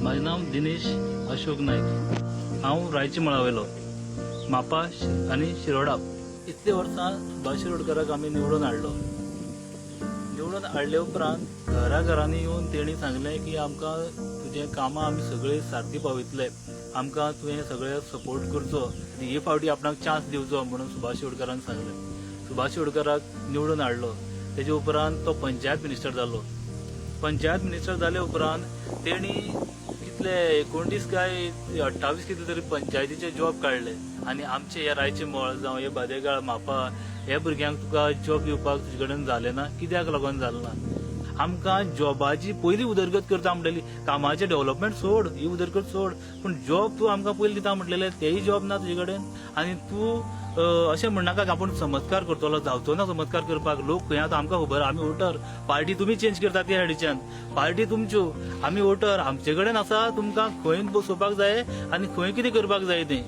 म्हाजें नांव दिनेश अशोक नायक. हांव रायचे मळावयलो, मापा आनी शिरोडा. इतले वर्सां सुभाष शिरोडकराक आमी निवडून हाडलो. निवडून हाडले उपरांत घरा घरांनी येवन तेणी सांगलें की आमकां तुजें कामां आमी सगळीं सारकी पावयतले, आमकां तुवें सगळें सपोर्ट करचो आनी हे फावटी आपणाक चान्स दिवचो म्हणून सुभाष शिरोडकरान सांगलें. सुभाष शिरोडकराक निवडून हाडलो. तेजे उपरांत तो पंचायत मिनिस्टर जालो. पंचायत मिनिस्टर जाले उपरांत तेणी कितले 29 काय 28 कितले तरी पंचायतीचे जॉब काडले आनी आमचे हे रायचे मळ जावं हे बादेगाळ मापा हे भुरग्यांक तुका जॉब दिवपाक तुजे कडेन जालें ना. कित्याक लागून जालें ना? आमकां जॉबाची पयली उदरगत करता म्हणटली, कामाचें डेव्हलपमेंट सोड, ही उदरगत सोड, पूण जॉब तूं आमकां पयलीं दिता म्हटलेलें, तेय जॉब ना तुजे कडेन. आनी तूं अशें म्हणनाका की आपूण चमत्कार करतलो. जावचो ना चमत्कार करपाक. लोक खंय आतां आमकां खबर, आमी वोटर. पार्टी तुमी चेंज करता त्या सायडीच्यान, पार्टी तुमच्यो, आमी वोटर. आमचे कडेन आसा तुमकां खंय बसोवपाक जाय आनी खंय कितें करपाक जाय तें.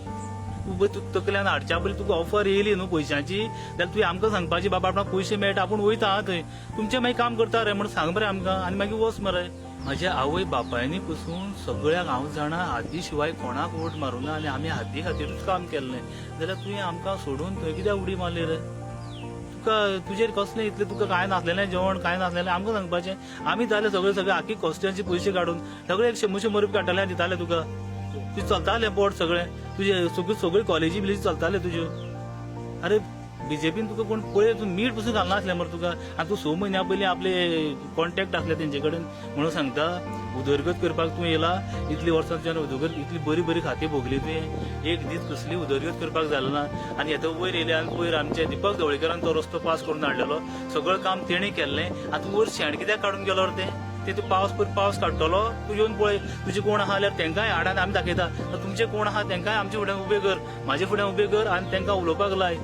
तूं पळय, तुका तकल्यान हाडच्या पयलीं तुका ऑफर येयली न्हू पयशांची, जाल्यार तुवें आमकां सांगपाची, बाबा आपणाक पयशे मेळटा, आपूण वयता आं थंय, तुमचें मागीर काम करता रे म्हणून सांग मरे आमकां आनी मागीर वच मरे. म्हज्या आवय बापायनी पसून सगळ्यांक हांव जाणा, हाती शिवाय कोणाक वोट मारूना आनी आमी हाती खातीरूच काम केल्लें. जाल्यार तुवें आमकां सोडून थंय कित्याक उडी मारली रे? तुका तुजेर कसलें इतलें? तुका कांय नासलेलें जेवण, कांय नासलेलें. आमकां सांगपाचें, आमी जालें सगळें सगळें आखी कॉन्स्टिट्युएन्सी पयशे काडून सगळे एक शंबर शंबर रुपया काडटाले आनी दिताले तुका. तुजें चलतालें पोट सगळें, तुजें सगळ्यो सगळ्यो कॉलेजी बिलेजी चलताले तुज्यो. अरे, बीजेपीन तुका कोण पळय, तूं मीठ पसून घालनासलें मरे तुका. आनी तूं 6 म्हयन्या पयलीं आपले कॉन्टॅक्ट आसले तेंचे कडेन म्हणून सांगता उदरगत करपाक तूं येयला. इतली वर्सां तुज्यान उदरगत, इतली बरी बरी खाती भोगली तुवें, एक दीस कसली उदरगत करपाक जालें ना. आनी आतां वयर येयले आनी पयर आमचे दीपक ढवळीकरान तो रस्तो पास करून हाडलेलो, सगळें काम तेणी केल्लें. आनी तूं वयर शेण कित्याक काडून गेलो रे? तें ते तूं पावस पयर पावस काडटलो, तूं येवन पळय. तुजे कोण आहा जाल्यार तेंकांय हाड आनी आमी दाखयता. तुमचे कोण आहा तेंकांय आमचे फुड्यान उबे कर, म्हाजे फुड्यान उबे कर आनी तेंकां उलोवपाक लाय.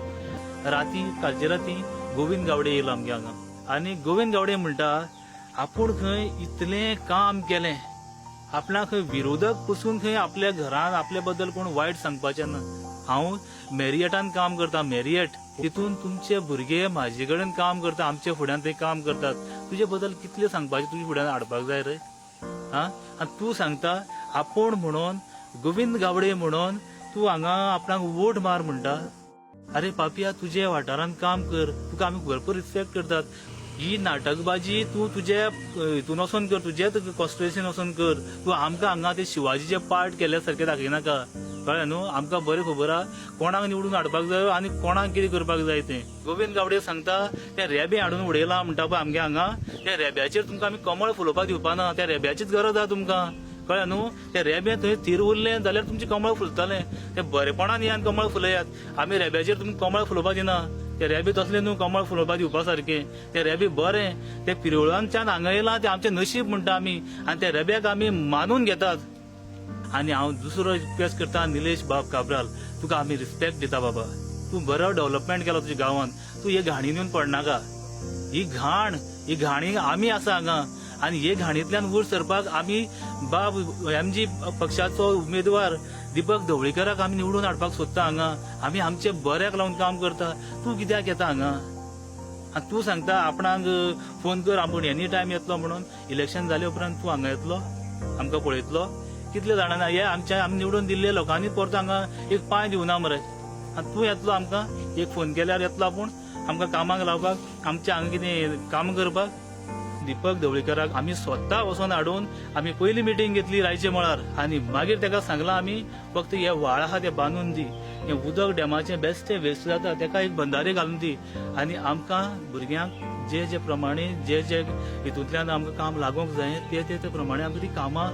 राती, कालचे राती गोविंद गावडे येयलो आमगे हांगा आनी गोविंद गावडे म्हणटा आपूण खंय इतलें काम केलें, आपणाक खंय विरोधक पसून खंय आपल्या घरान आपल्या बद्दल कोण वायट सांगपाचें ना. हांव मेरियटान काम करता, मेरियट तितून तुमचे भुरगे म्हाजे कडेन काम करता, आमच्या फुड्यान ते काम करतात. तुजे बद्दल कितलें सांगपाचें तुजे फुड्यान हाडपाक जाय रे? हा, आनी तूं सांगता आपूण म्हणून गोविंद गावडे म्हणून तूं हांगा आपणाक वोट मार म्हणटा. अरे पापया, तुजे वाठारांत काम कर, तुका आमी भरपूर रिस्पेक्ट करतात. ही नाटकबाजी तूं तुजे हितून वचोन कर, तुजेच कॉन्स्टिट्युएन्सीन वचोन कर. तूं आमकां हांगा ते शिवाजीचे पार्ट केल्या सारकें दाखयनाका, कळ्ळें न्हू? आमकां बरें खबर आहा कोणाक निवडून हाडपाक जायो आनी कोणाक कितें करपाक जाय तें. गोविंद गावडे सांगता तें रेबे हाडून उडयलां म्हणटा पळय आमगे हांगा, त्या रेब्याचेर तुमकां आमी कमळ फुलोवपाक दिवपा ना. त्या रेब्याचीच गरज आहा तुमकां, कळ्ळें न्हू? ते रेबे थंय थीर उरलें जाल्यार तुमचें कमळ फुलतलें. तें बरेपणान येयात, कमळ फुलयात. आमी रेब्याचेर तुमकां कमळ फुलोवपाक दिना. ते रेबे तसले न्हू कमळ फुलोवपाक दिवपा सारकें. ते रेबे बरें, ते पिरवळांच्यान हांगा येयलां, ते आमचें नशीब म्हणटा आमी आनी त्या रेब्याक आमी मानून घेतात. आनी हांव दुसरो रिक्वेस्ट करता, निलेश बाब काब्राल, तुका आमी रिस्पेक्ट दिता बाबा. तूं बरो डेव्हलपमेंट केलो तुज्या गांवांत. तूं हे घाणीन येवन पडनाका. ही घाण, ही घाणी आमी आसा हांगा आनी हे घाणींतल्यान वयर सरपाक आमी बाब एमजी पक्षाचो उमेदवार दीपक ढवळीकराक आमी निवडून हाडपाक सोदता. हांगा आमी आमचे बऱ्याक लावन काम करता. तूं कित्याक येता हांगा आनी तूं सांगता आपणाक फोन कर, आपूण एनी टायम येतलो म्हणून? इलेक्शन जाले उपरांत तूं हांगा येतलो, आमकां पळयतलो? कितले जाणां हे आमच्या आमी निवडून दिल्ले लोकांनी परतो हांगा एक पांय दिवना मरे. आनी तूं येतलो आमकां एक फोन केल्यार येतलो आपूण आमकां कामाक लावपाक, आमच्या हांगा कितें काम करपाक? दीपक ढवळीकराक आमी स्वता वचोन हाडून आमी पयली मिटींग घेतली रायचे मळार आनी मागीर तेका सांगलां आमी, फक्त हे व्हाळ आहा ते बांदून दी, हे उदक डॅमाचें बेश्टें वेस्ट जाता तेका एक बंदारे घालून दी आनी आमकां भुरग्यांक जे जे प्रमाणे जे जे हितूंतल्यान आमकां काम लागूंक जाय ते ते ते प्रमाणे आमकां ती कामां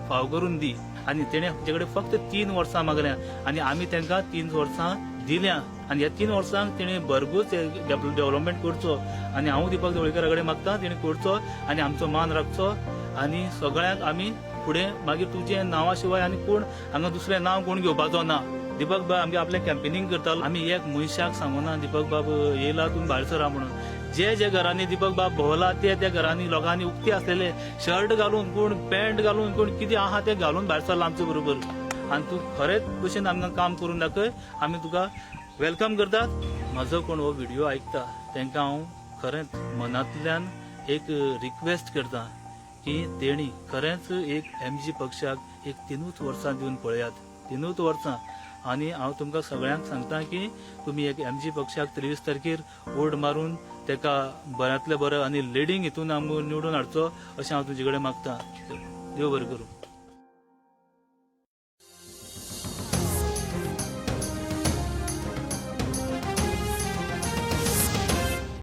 फाव करून दी. आनी तेणें आमचे कडेन फक्त 3 वर्सां मागल्या आनी आमी तांकां 3 वर्सां दिल्या आनी ह्या 3 वर्सांक तेणें भरपूर डेव्हलपमेंट करचो आनी हांव दीपक ढवळीकरा कडेन मागता तेणें करचो आनी आमचो मान राखचो आनी सगळ्यांक आमी फुडें मागीर तुजें नांवा शिवाय आनी कोण हांगा दुसरें नांव कोण घेवपाचो ना. दीपक बाब आमगे आपलें कॅम्पेनींग करतालो. आमी एक मनशाक सांगूना दीपक बाब येयला तुमी भायर सरा म्हणून. जे जे घरांनी दीपक बाब भोंवला ते त्या घरांनी लोकांनी उक्ती आसलेले शर्ट घालून, कोण पॅन्ट घालून, कोण कितें आहा ते घालून भायर सरला आमचे बरोबर. आनी तूं खरेंच भशेन आमकां काम करून दाखय, आमी तुका welcome करतात. म्हजो कोण हो व्हिडिओ आयकता तांकां हांव खरेंच मनांतल्यान एक रिक्वेस्ट करता की तेणी खरेंच एक एमजी पक्षाक एक 3 वर्सां दिवन पळयात, 3 वर्सां. आनी हांव तुमकां सगळ्यांक सांगता की तुमी एक एमजी पक्षाक 23 तारखेर वोट मारून तेका बऱ्यांतलें बरें आनी लिडींग हितून आमकां निवडून हाडचो अशें हांव तुमचे कडेन मागता. देव बरें करूं.